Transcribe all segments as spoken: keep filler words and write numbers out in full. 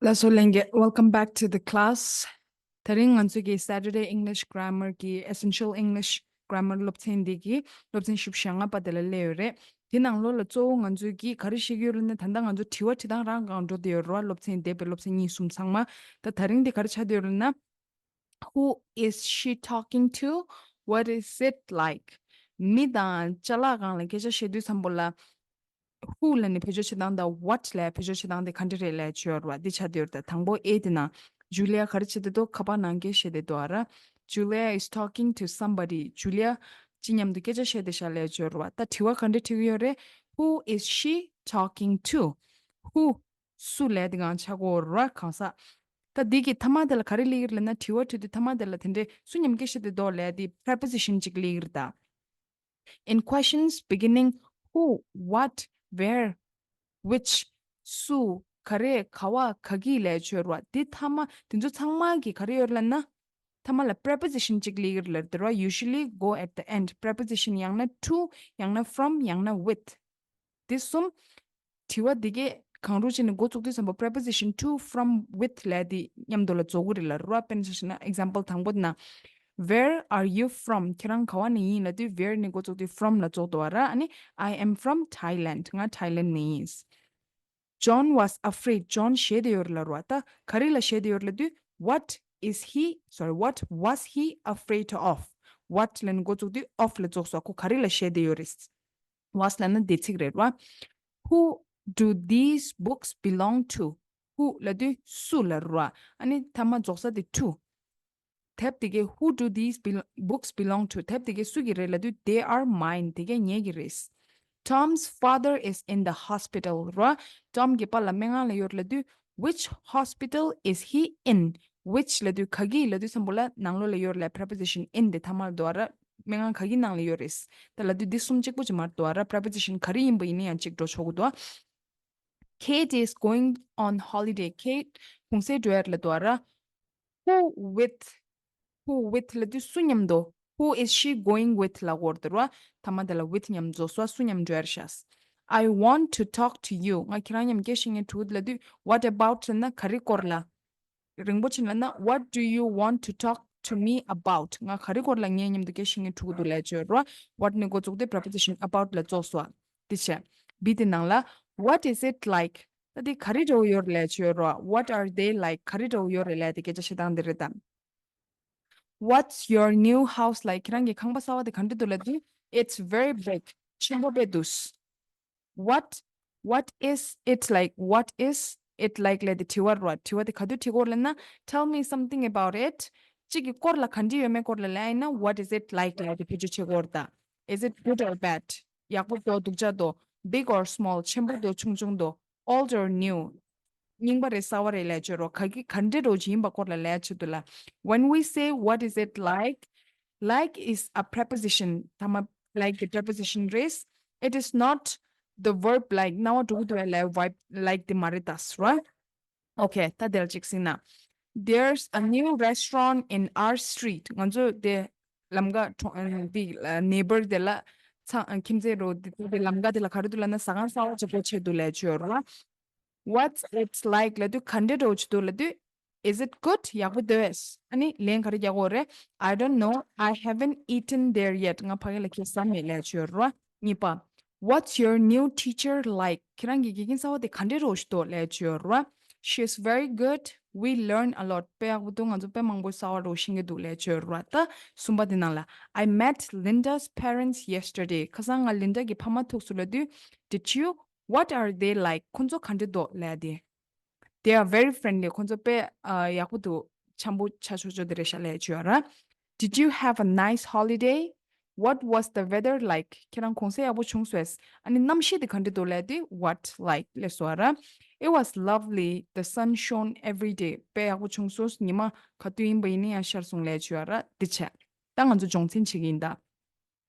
ལགས་སོ་ལྷན་རྒྱས། Welcome back to the class. དེ་རིང་ང་ཚོ་གི་Saturday English Grammar གི་Essential English Grammar སློབ་ཚན་འདི་གི་སློབ་ཚན་བཞི་བཅུ་ཞེ་ལྔ་པ་དེ་ལ་སླེབས་ཡོད་རེད། དེ་ནང་ལོགས་ལ་གཙོ་བོ་ང་ཚོས་གི་ག་རེ་ཤེས་ཀྱི་ཡོད་ལབ་ན། ད་ལྟ་ང་ཚོ་དྲི་བ་དྲི་སྟངས་རང་གང་འགྲོ་བསྡད་ཡོད་རེད་བ། སློབ་ཚན་འདས་པའི་སློབ་ཚན་གཉིས་གསུམ་ཚང་མ། ད་དེ་རིང་འདི་ག་རེ་ཆགས་བསྡད་ཡོད་ལབ་ན། Who is she talking to? What is it like? མི་དང་ཅ་ལག་སྒང་ལ་སྐད་ཆ་བཤད་དུས་ཙམ་པོ་ལ། Who ལབ་ནས་བེད་སྤྱོད་བྱེད་སྟངས་དང་what ལབ་བེད་སྤྱོད་བྱེད་སྟངས་དེ་ག་འདྲ་རེད་ལབ་ཡ་ཅིག་ཡོད་རེད་བ། འདི་ཆགས་བསྡད་ཡོད་རེད། ད་དང་པོ་A དེ་ནང་Julia ག་རེ་བྱེད་བསྡད་འདུག་ཁ་པར་ནང་སྐད་བཤད་བསྡད་འདུག་ཨ་ར། Julia is talking to somebody. Julia ཅི་མཉམ་དུ་སྐད་ཆ་བཤད་བསྡད་ཤག་ལབ་ཡ་ཅིག་ཡོད་རེད་བ། ད་དྲི་བ་ག་འདྲ་དྲི་གི་ཡོད་རེད། Who is she talking to? Who སུ་ལབ་དེ་གང་ཆགས་ཀྱི་ཡོད་རེད་བ། གང་ཟག་ད་འདི་གི་མཐའ་མ་དེ་ལ་ག་རེ་སླེབས་ཀྱི་རེད་ལབ་ན། དྲི་བ་དྲིས་དུས་མཐའ་མ་དེ་ལ་དེ་འདྲའི་སུ་མཉམ་སྐད་བཤད་བསྡད་འདུག་ལབ་དེ་preposition གཅིག་སླེབས་ཀྱི་རེད་ད། In questions beginning who, what, where, which, སུ། ག་རེ། ག་བ། ག་གི་ལབ་ཡ་ཅིག་ཡོད་རེད་བ། འདི་མཐའ་མ་དེ་ཚོ་ཚང་མ་གི་ག་རེ་ཡོད་རེད་ལབ་ན། མཐའ་མ་ལ་preposition གཅིག་སླེབས་ཀྱི་རེད་ལབ་དེ་རེད་བ། Usually go at the end. Preposition ཡང་ན་to, ཡང་ན་from, ཡང་ན་with. འདི་གསུམ། དྲི་བ་འདི་གས་གང་རུང་བྱས་ནས་འགོ་བཙུགས་དུས་ཙམ་པ་preposition to, from, with ལབ་དེ་མཉམ་དུ་ལ་རྫོགས་ཀྱི་རེད་ལབ་རེད་བ། དཔེར་ན་ཆ་བཞག་ན་example དང་པོ་དེ་ན། Where are you from? ཁྱེད་རང་ག་བ་ནས་ཡིན་ལབ་དུས་where ནས་འགོ་བཙུགས་དུས་from ལ་རྫོགས་འདུག་བ་ར། ཨ་ནི་I am from Thailand. ང་ཐའི་ལེན་ནས་ཡིན། John was afraid. John ཞེད་དེ་ཡོད་རེད་ལབ་རེད་བ། ད་ག་རེ་ལ་ཞེད་དེ་ཡོད་རེད་ལབ་དུས། What is he, sorry, what was he afraid of? What ལབ་ནས་འགོ་བཙུགས་དུས་of ལ་རྫོགས་སོང་། ཁོ་ག་རེ་ལ་ཞེད་དེ་ཡོད་རེད། Was ལབ་ན་འདས་ཚིག་རེད་བ། Who do these books belong to? Who ལབ་དུས་སུ་ལབ་རེད་བ། ཨ་ནི་མཐའ་མ་རྫོགས་ས་དེ་to། དེབ་དེ་གས། Who do these bel- books belong to? དེབ་དེ་གས་སུ་གི་རེད་ལབ་དུས། They are mine. དེ་གས་ངའི་གི་རེད། Tom's father is in the hospital ར། Tom གི་པཱ་ལགས་སྨན་ཁང་ལ་ཡོད་ལབ་དུས། Which hospital is he in? Which ལབ་དུས་ག་གི་ལབ་དུས་ཙམ་པོ་ལ་ནང་ལོགས་ལ་ཡོད་ལབ་preposition in དེ་མཐའ་མར་འདུག་བ་ར། སྨན་ཁང་ག་གི་ནང་ལ་ཡོད་རེད། ད་ལབ་དུས་འདི་གསུམ་གཅིག་པོ་ཅིག་མར་འདུག་བ་ར། preposition ག་རེ་ཡིན་པ་ཡིན་ན་ཡང་གཅིག་འགྲོ་ཆོག་གི་འདུག Kate is going on holiday. Kate གུང་སེང་འགྲོ་ཡ་རེད་ལབ་འདུག་བ་ར། Who with? Who with ལབ་དུས་སུ་མཉམ་དུ། Who is she going with ལབ་དགོས་རེད་བ། མཐའ་མ་དེ་ལ་with མཉམ་རྫོགས་སོང་། སུ་མཉམ་འགྲོ་ཡ་རེད་ཤག I want to talk to you. ང་ཁྱེད་རང་མཉམ་སྐད་བཤད་མཁན་འདུག་ལབ་དུས། What about ལབ་ན་ག་རེ་སྐོར་ལ། རིང་པོ་ཕྱིན་ལབ་ན། What do you want to talk to me about? ང་ག་རེ་སྐོར་ལ་ངའི་མཉམ་དུ་སྐད་བཤད་མཁན་འདུག་ལབ་ཡ་ཅིག་ཡོད་རེད་བ། What ནས་འགོ་བཙུགས་ཏེ་preposition about ལ་རྫོགས་སོང་། དེ་བྱས། B དེ་ནང་ལ། What is it like? ད་དེ་ག་རེ་འདྲ་བོ་ཡོད་རེད་ལབ་ཡ་ཅིག་ཡོད་རེད་བ། What are they like? ག་རེ་འདྲ་བོ་ཡོད་རེད་ལབ་ཡ་དེ་སྐད་ཆ་བཤད་སྟངས་དེ་རེད་ད། What's your new house like? ཁྱེད་རང་གི་ཁང་པ་གསར་བ་དེ་ག་འདྲ་འདུག་ལབ་དུས། It's very big. ཆེན་པོ་དཔེ་འདུག What, what is it like? What is it like ལབ་དེ་དྲི་བ་རེད་བ། དྲི་བ་དེ་ག་དུས་དྲི་དགོས་ལབ་ན། Tell me something about it. གཅིག་གི་སྐོར་ལ་ག་འདྲ་ཡོད་མེད་སྐོར་ལ་ལབ་ཡིན་ན། What is it like ལབ་དེ་བེད་སྤྱོད་བྱེད་དགོས་རེད་ད། Is it good or bad? ཡག་པོ་འདུག་སྡུག་ཅག་འདུག Big or small? ཆེན་པོ་འདུག་ཆུང་ཆུང་འདུག Old or new? རྙིང་པ་རེད་གསར་བ་རེད་ལབ་ཡ་ཅིག་ཡོད་རེད་བ། ག་གི་ག་འདྲ་འདྲ་བོ་ཅིག་ཡིན་པ་སྐོར་ལ་ལབ་ཡ་ཆེད་དུ་ལ། When we say what is it like? Like is a preposition. མཐའ་མ་like གི་preposition རེད། It is not the verb like. སྣང་བ་འགྲོ་གི་འདུག་ལབ་ཡ་verb like དེ་མ་རེད་ད་ར། Okay, ད་དེ་ལ་ཅིག་ཟིན་ན། There's a new restaurant in our street. ང་ཚོ་དེ་ལམ་ཁ་གྲོང་འདི་neighbor དེ་ལ་ཚང་ཁྱིམ་མཚེས་རོ་དེ་དེ་ལམ་ཁ་དེ་ལ་ག་རེ་འདུག་ལབ་ན་ཟ་ཁང་གསར་བ་ཅིག་སྒོ་ཕྱེ་འདུག་ལབ་ཡ་ཅིག་ཡོད་རེད་བ། What's it like ལབ་དུས་ག་འདྲ་འདྲ་བོ་ཅིག་འདུག་ལབ་དུས། Is it good? ཡག་པོ་འདུག་གས། ཨ་ནི་ལན་ག་རེ་རྒྱག་དགོས་རེད། I don't know. I haven't eaten there yet. ང་ཕ་གི་ལ་ཁེལ་ཟ་མེད་ལབ་ཡ་ཅིག་ཡོད་རེད་བ། གཉིས་པ། What's your new teacher like? ཁྱེད་རང་གི་དགེ་རྒན་གསར་བ་དེ་ག་འདྲ་འདྲ་བོ་ཞིག་འདུག་ལབ་ཡ་ཅིག་ཡོད་རེད་བ། She's very good. We learn a lot. དཔེ་ཡག་པོ་འདུག་ང་ཚོ་དཔེ་མང་པོ་གསར་བ་འདྲ་བོ་ཤེས་ཀྱི་འདུག་ལབ་ཡ་ཅིག་ཡོད་རེད་བ། ད་གསུམ་པ་དེ་ནང་ལ། I met Linda's parents yesterday. ཁ་སང་ང་Linda གི་ཕ་མ་ཐུག་སོང་ལབ་དུས། Did you? What are they like? ཁོ་ཚོ་ག་འདྲ་འདུག་ལབ་ཡ་དེ། They are very friendly. ཁོ་ཚོ་དཔེ་ཨ་ཡག་པོ་འདུག་འཆམ་པོ་ཆ་ཆོག་ཆོག་དེ་རེད་ཤག་ལབ་ཡ་ཅིག་ཡོད་རེད། Did you have a nice holiday? What was the weather like? ཁྱེད་རང་གུང་སེང་ཡག་པོ་བྱུང་སོང་ངས། ཨ་ནི་གནམ་གཤིས་དེ་ག་འདྲ་འདུག་ལབ་དུས། What like ལབ་སོང་ར། It was lovely. The sun shone every day. དཔེ་ཡག་པོ་བྱུང་སོང་། ཉི་མ་ག་དུས་ཡིན་པ་ཡིན་ན་ཡང་ཤར་སོང་ལབ་ཡ་ཅིག་ཡོད་ར། དེ་བྱས། ད་ང་ཚོ་སྦྱོང་ཚན་བྱེད་ཀྱི་ཡིན་ད།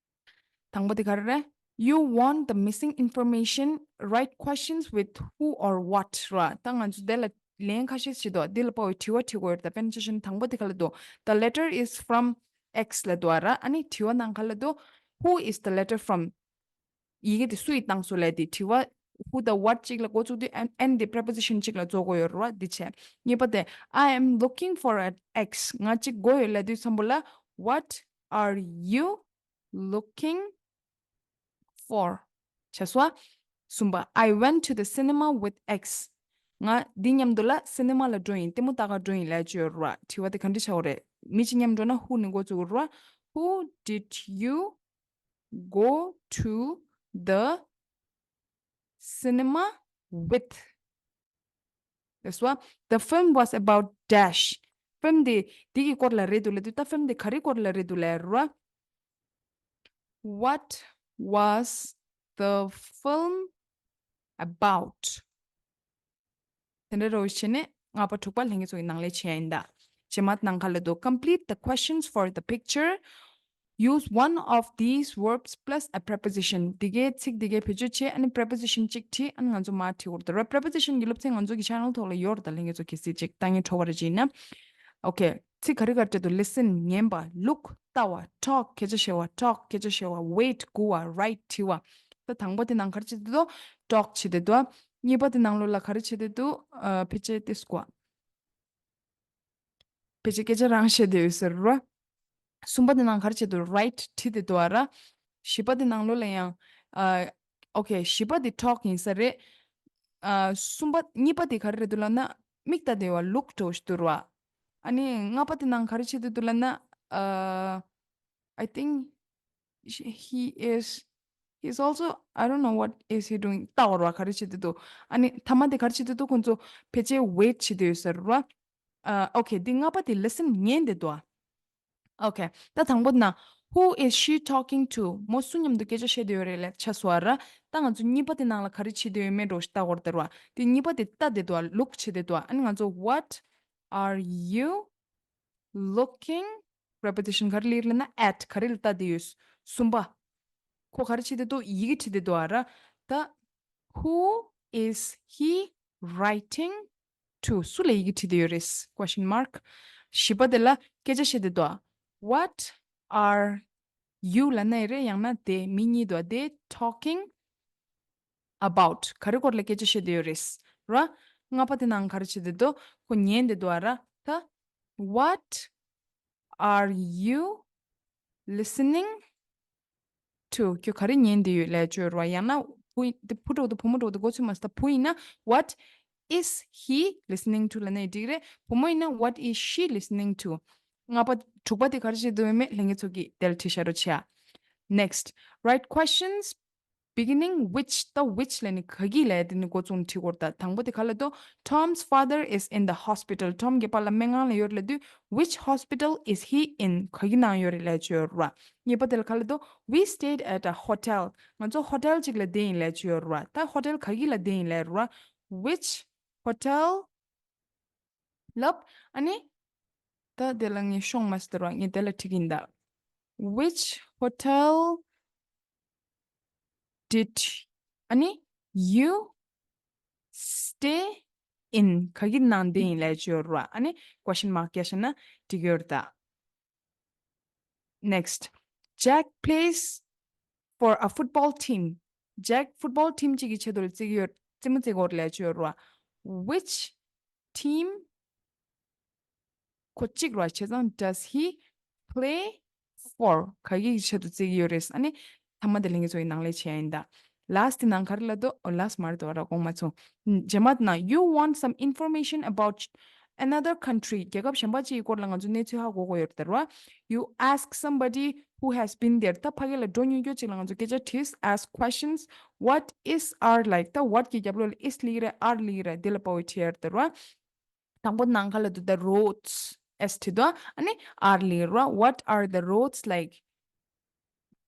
དང་པོ་དེ་ག་རེ་རེད། You want the missing information. Write questions with who or what ར། ད་ང་ཚོ་དེ་ལ་ལན་ཁ་ཤས་ཤིག་འདུག་འདི་ལ་དཔག་པའི་དྲི་བ་དྲི་དགོས་རེད། ད་དཔེར་ན་ཆ་བཞག་ན་དང་པོ་དེ་ག་ལ་འདུག The letter is from X ལབ་འདུག་བ་ར། ཨ་ནི་དྲི་བ་ནང་ག་ལ་འདུག Who is the letter from? ཡི་གེ་དེ་སུ་ཡིས་བཏང་སོང་ལབ་དེ་དྲི་བ་ who དང་what གཅིག་ལ་འགོ་བཙུགས་དུས་and and དེ་preposition གཅིག་ལ་རྫོགས་དགོས་ཡོད་རེད་བ། འདི་བྱས། གཉིས་པ་དེ། I am looking for an X. ང་གཅིག་དགོས་ཡོད་ལབ་དུས་ཙམ་པ་ལ། What are you looking for? བྱས་སོང་ཨ། གསུམ་པ། I went to the cinema with X. ང་འདི་མཉམ་དུ་ལ་cinema ལ་འགྲོ་ཡིན། ལྟད་མོ་ལྟ་ག་འགྲོ་ཡིན་ལབ་ཀྱི་ཡོད་རེད་བ། དྲི་བ་དེ་ག་འདྲ་ཆགས་ཡོད་རེད། མི་གཅིག་མཉམ་འགྲོ་ན་who ནས་འགོ་བཙུགས་དགོས་རེད་བ། Who did you go to the cinema with? That's what the film was about dash. Film དེ་འདི་གི་སྐོར་ལ་རེད་འདུག་ལབ་དུས་ད་film དེ་ག་རེའི་སྐོར་ལ་རེད་འདུག་ལབ་རེད་བ། What was the film about? དེ་འདྲ་རོ་བྱས་ནས་ལྔ་པ་དྲུག་པ་ལྷན་རྒྱས་ཚོ་གི་ནང་ལས་བྱས་ཡིན་ད། རྗེས་མ་ནང་ཁ་ལ་འདུག Complete the questions for the picture. Use one of these verbs plus a preposition. འདི་གའི་ཚིག་འདི་གའི་བེད་སྤྱོད་བྱས། ཨ་ནི་preposition གཅིག་བྲིས། ཨ་ནི་ང་ཚོ་མར་བྲིས་འོར་ད་ར། Preposition གི་སློབ་ཚན་ང་ཚོ་གི་channel ཐོག་ལ་ཡོད་རེད་ད། ལྷན་རྒྱས་ཚོ་གལ་སྲིད་ཅིག་ལྟ་མཁན་འཕྲོ་བ་རེ་ཅིག་ཡིན་ན། Okay. ཚིག་ག་རེ་ག་རེ་བྲིས་འདུག Listen ཉན་པ། Look ལྟ་བ། Talk སྐད་ཆ་བཤད་པ། Talk སྐད་ཆ་བཤད་པ། Wait སྒུག་པ། Write བྲིས་པ། ད་དང་པོ་དེ་ནང་ག་རེ་བྲིས་འདུག Talk བྲིས་ཏེ་འདུག་གཉིས་པ་དེ་ནང་ལོགས་ལ་ག་རེ་བྲིས་ཏེ་འདུག་ཨ། ཕལ་ཆེར་དེ་སྐོར། ཕལ་ཆེར་སྐད་ཆ་རང་བཤད་དེ་ཡོད་ཟེར་རོ། གསུམ་པ་དེ་ནང་ག་རེ་བྲིས་འདུག Write བྲིས་ཏེ་འདུག་ཨ་ར། བཞི་པ་དེ་ནང་ལོགས་ལ་ཡང་། ཨ། Okay. བཞི་པ་དེ་Talk ཡིན་ས་རེད། ཨ། གསུམ་པ། གཉིས་པ་དེ་ག་རེ་རེད་འདུག་ལབ་ན། མིག་ལྟ་དེ་བ། Look འདྲ་བོ་ཞིག་འདུག་ར། ཨ་ནི་ལྔ་པ་དེ་ནང་ག་རེ་བྲིས་ཏེ་འདུག་ལབ་ན། ཨ། I think he is, he's also, I don't know what is he doing. ལྟ་བར་བ་ག་རེ་བྱེད་དུ་འདུག་ཨ་ནི་ཐ་མ་དེ་ག་རེ་བྱེད་དུ་འདུག་ཁོང་ཚོ་ཕལ་ཆེར་wait བྱེད་དུ་ཡོད་ཟེར་བ། ཨ། Okay. འདི་ལྔ་པ་དེ་listen ཉན་དེ་འདུག Okay. ད་དང་པོ་ན། Who is she talking to? མོ་སུ་མཉམ་དུ་སྐད་ཆ་བཤད་དུ་ཡོད་རེད་ལབ་ཆ་སོ་ཨ་ར། ད་ང་ཚོ་གཉིས་པ་དེ་ནང་ལ་ག་རེ་བྱེད་དུ་ཡོད་མེད་འགྲོ་ཞིག་ལྟ་དགོས་རེད་ཟེར་བ། དེ་གཉིས་པ་དེ་ལྟ་དེ་འདུག look བྱེད་དེ་འདུག་ཨ་ནི་ང་ཚོ་what are you looking preposition ག་རེ་ལབ་ན་at ག་རེ་ལ་ལྟ་དེ་ཡོད། གསུམ་པ། ཁོ་ག་རེ་བྱེད་དེ་འདུག་ཡི་གེ་བྲིས་དེ་འདུག་ཨ་ར། ད། Who is he writing to? སུ་ལ་ཡི་གེ་བྲིས་དེ་ཡོད་རེད། Question mark. བཞི་པ་དེ་ལ་སྐད་ཆ་བཤད་དེ་འདུག What are you ལབ་ན་ཡི་རེད། ཡང་ན་དེ་མི་གཉིས་འདུག They talking about ག་རེ་སྐོར་ལ་སྐད་ཆ་བཤད་དེ་ཡོད་རེད་ར། ལྔ་པ་དེ་ནང་ག་རེ་བྱེད་དེ་འདུག་ཁོ་ཉན་དེ་འདུག་ཨ་ར། ད། What are you listening to? ཁྱོད་ག་རེ་ཉན་དེ་ཡོད་ལབ་བརྗོད་ར། ཡང་ན་བུ་ཡིན་དེ་བུ་འདྲ་བོ་དང་བུ་མོ་འདྲ་བོ་དེ་གོ་ཚོད་མ་སོང་། ད་བུ་ཡིན་ན། What is he listening to ལབ་ན་ཡི་འགྲིག་རེད། བུ་མོ་ཡིན་ན། What is she listening to? ལྔ་པ་དྲུག་པ་དེ་ག་རེ་བྱེད་དེ་ཡོད་མེད་ལྷན་རྒྱས་ཚོ་གིས་དེ་ལ་བྲིས་བཞག་རོགས་བྱེད་ཨ། Next. Write questions beginning which. ད་which ལབ་ནི་ག་གི་ལབ་དེ་ནི་འགོ་བཙུགས་ནས་བྲིས་དགོས་རེད། ད་དང་པོ་དེ་ག་ལབ་འདུག Tom's father is in the hospital. Tom གི་པཱ་ལགས་སྨན་ཁང་ལ་ཡོད་རེད་ལབ་དུས། Which hospital is he in? ག་གི་ནང་ཡོད་རེད་ལབ་བརྗོད་ར། གཉིས་པ་དེ་ལ་ག་ལབ་འདུག We stayed at a hotel. ང་ཚོ་hotel གཅིག་ལ་བསྡད་ཡིན་ལབ་བརྗོད་ར། ད་hotel ག་གི་ལ་བསྡད་ཡིན་ལབ་ར། Which hotel ལབ། ཨ་ནི། ད་དེ་ལ་ངས་ཤོང་མ་སྟེར་བ། ངས་དེ་ལ་ཁྲིད་ཀྱིན་གདའ། Which hotel did, ཨ་ནི། you stay in? ག་གི་ནང་བསྡད་ཡིན་ལབ་བརྗོད་ར། ཨ་ནི། Question mark རྒྱག་བཞག་ན་འགྲིག་ཡོད་རེད་ད། Next. Jack plays for a football team. Jack football team གཅིག་གི་ཆེད་དུ་རྩེད་ཀྱི་ཡོད། རྩེད་མོ་རྩེ་གི་ཡོད་རེད་ལབ་བརྗོད་ར། Which team ཁོ་གཅིག་ར་བྱས་ཙང་does he play for? ག་གི་ཆེད་དུ་རྩེད་ཀྱི་ཡོད་རེད། ཨ་ནི་ཐ་མ་དེ་ལྷན་རྒྱས་ཚོ་ཡི་ནང་ལས་བྱས་ཡིན་ད། Last དེ་ནང་ག་རེ་ལབ་འདུག་ཨོ་last མ་རེད་འདུག་ར། དགོངས་མ་ཚོམ། རྗེས་མ་དེ་ན། You want some information about another country. རྒྱལ་ཁབ་གཞན་པ་གཅིག་གི་སྐོར་ལ་ང་ཚོ་གནས་ཚུལ་ཧ་གོ་དགོས་ཡོད་རེད་ད་ར། You ask somebody who has been there. ད་ཕ་གི་ལ་འགྲོ་མྱོང་རྒྱུ་གཅིག་ལ་ང་ཚོ་སྐད་ཆ་དྲིས། Ask questions. What is are like? ད་what གི་རྒྱབ་ལོགས་ལ་is ལབ་ཀྱི་རེད། Are ལབ་ཀྱི་རེད། དེ་ལ་དཔའ་བོ་བྲིས་ཡོད་རེད་ད་ར། དང་པོ་ནང་ཁ་ལ་འདུག the roads as བྲིས་འདུག་ཨ་ནི་are ལབ་ཀྱི་ར། What are the roads like?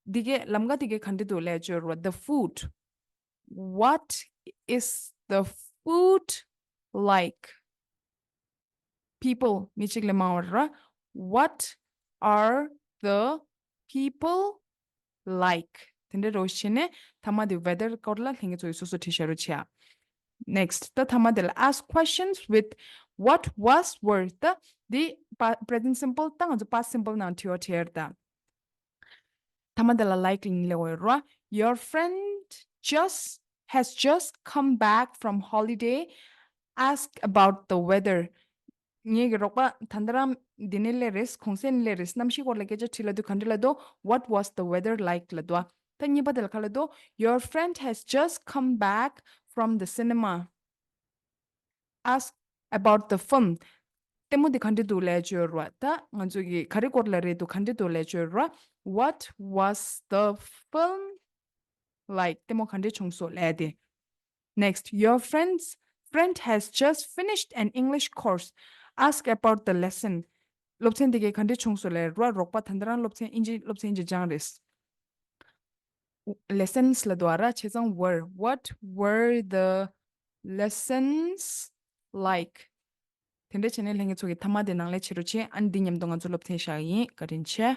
འདི་གའི་ལམ་ཁ་འདི་གའི་ག་འདྲ་འདུག་ལབ་བརྗོད་ར། The food. What is the food like? People མི་གཅིག་ལས་མང་བ་ར། What are the people like? དེ་འདྲ་རོ་བྱས་ནས་ཐ་མ་དེ་weather སྐོར་ལ་ལྷན་རྒྱས་ཚོ་ཡི་སོ་སོ་བྲིས་བཞག་རོགས་བྱེད་ཨ། Next. ད་ཐ་མ་དེ་ལ་ask questions with what, was, were. ད་འདི་པ་present simple ད་ང་ཚོ་past simple ནང་བྲིས་བ་བྲིས་ཡ་རེད་ད། ཐ་མ་དེ་ལ་like ཡིན་ལེ་འོ་ར། Your friend just has just come back from holiday. Ask about the weather. ངའི་གི་རོགས་པ་ད་ལྟ་རང་འདི་ནས་སླེབས་རེད། གུང་སེང་ནས་སླེབས་རེད། གནམ་གཤིས་སྐོར་ལ་སྐད་ཆ་དྲིས་ལབ་དུས་ག་འདྲ་ལབ་འདུག What was the weather like? ལབ་འདུག་ད་གཉིས་པ་དེ་ལ་ག་ལབ་འདུག Your friend has just come back from the cinema. Ask about the film. ལྟད་མོ་དེ་ག་འདྲ་འདུག་ལབ་བྱས་ར། ད་ང་ཚོ་གི་ག་རེ་སྐོར་ལ་རེད་འདུག་ག་འདྲ་འདུག་ལབ་བྱས་ར། What was the film like? ལྟད་མོ་ག་འདྲ་བྱུང་སོང་ལབ་དེ། Next, your friend's friend has just finished an English course. Ask about the lesson. སློབ་ཚན་དེ་གའི་ག་འདྲ་བྱུང་སོང་ལབ་ར། རོགས་པ་ད་ལྟ་རང་སློབ་ཚན་ཨིན་ཇི་སློབ་ཚན་ཅིག་སྦྱངས་རེད། Lessons ལབ་འདུག་ཨ་ར། བྱས་ཙང་were. What were the lessons like? དེ་འདྲ་བྱས་ནས་ལྷན་རྒྱས་ཚོ་གི་མཐའ་མ་དེ་ནང་ལས་བྱེད་རོགས་བྱེད། ཨ་ནི་འདི་མཉམ་དུ་ང་ཚོ་སློབ་ཚན་བཞག་ཡིན། བཀའ་དྲིན་ཆེ།